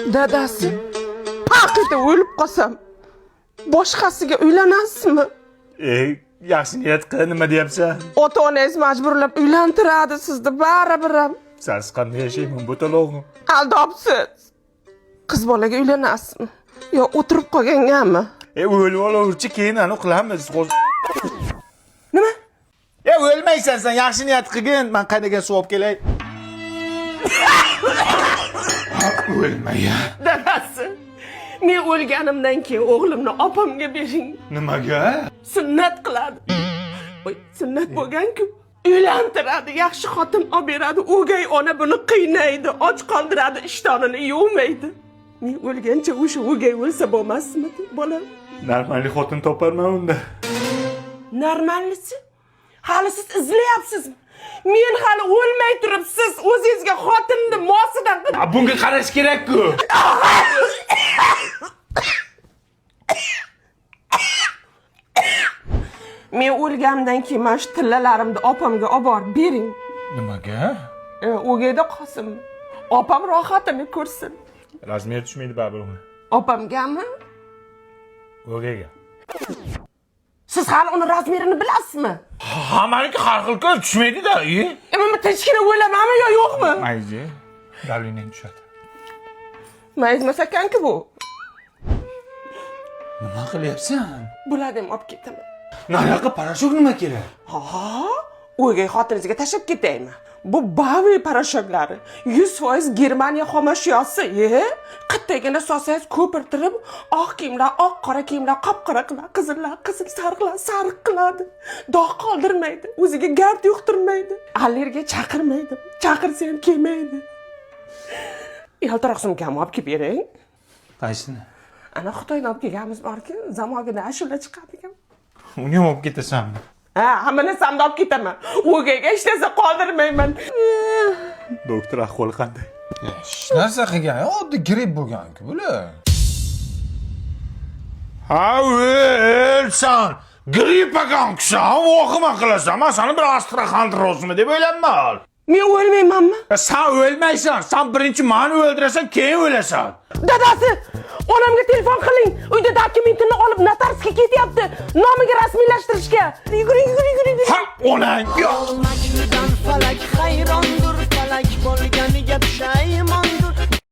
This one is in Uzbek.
Dadasi, paqida o'lib qolsam, boshqasiga uylanasizmi? Yaxshi niyat qil, nima deyapsan? Ota-onangiz majburlab uylantiradi sizni baribir ham. Sensiz qanday yashayman, bo'talog'im? Aldobsiz. Qiz bolaga uylanasizmi? Yo o'tirib qolgangami? O'lib olaverchi, keyin anu qilamiz. Nima? O'lmaysan sen, yaxshi niyat qilgin. Men qaynagan suv olib kelay. O'lmaya. Dadasi, men o'lganimdan keyin o'g'limni opamga bering. Nimaga? Sunnat qiladi. Voy, sunnat bo'lgan-ku. Uylantiradi, yaxshi xotin olib beradi. O'gay ona buni qiynaydi, och qoldiradi, ishtonini yuvmaydi. Men o'lgancha o'sha o'gay o'lsa bo'lmasmidi, bolam? Normalli xotin toparman unda. Normallisi? Hali siz izlayapsizmi? Men hali o'lmay turib siz o'zingizga xotinni mosidan qilib Bunga qarash kerak-ku. Men o'lganimdan keyin mana shu tillalarimni opamga olib borib bering. Nimaga? O'gayda qolsin. Opam rohatini ko'rsin. Razmer tushmaydi baribir uni. Opamgami? O'gayga. Siz hali uni razmerini bilasizmi? Hammaniki har xil ko'z tushmaydi-da, Men tinchgina o'lamanmi yo yo'qmi? Mayli. Davleniyang tushadi. Mayizmas ekan-ku bu. Nima qilyapsan? Bularni ham olib ketaman. Nariyoqqa parashok nima kerak? Ha, o'gay xotiningizga tashlab ketaymi? Bu Bavi parashoklari 100% Germaniya xomashyosi, ye? Qattagina solsangiz ko'pirtirib, oq kiyimlar oq, qora kiyimlar qop-qora qiladi, qizillar qizil, sariqlar sariq qiladi. Dog' qoldirmaydi, o'ziga gard yuqtirmaydi. Allergiya chaqirmaydi, chaqirsa ham kelmaydi. Yaltiroq sumkamni olib kelib bering. Qaysini? Ana Xitoydan olib kelganimiz borku, zamogida ashula chiqadigan. Uni ham olib ketasanmi? Ha, hamma narsamni olib ketaman. O'gayga hech narsa qoldirmayman. Doktor, ahvoli qanday? Hech narsa qilgan, oddiy gripp bo'lgan-ku bular. Ha, o'lsan. Gripp ekansan, vahima qilasan. Men seni bir astraxandrozmi deb o'ylayapman. Men o'lmaymanmi? Sen o'lmaysan. Sen birinchi meni o'ldirasan, keyin o'lasan. Dadasi, onamga telefon qiling. Uyda dokumentini olib notariusga ketyapti. Nomiga rasmiylashtirishga. Yuguring, yuguring, yuguring. Ha, onang. Olmakdan falak hayron.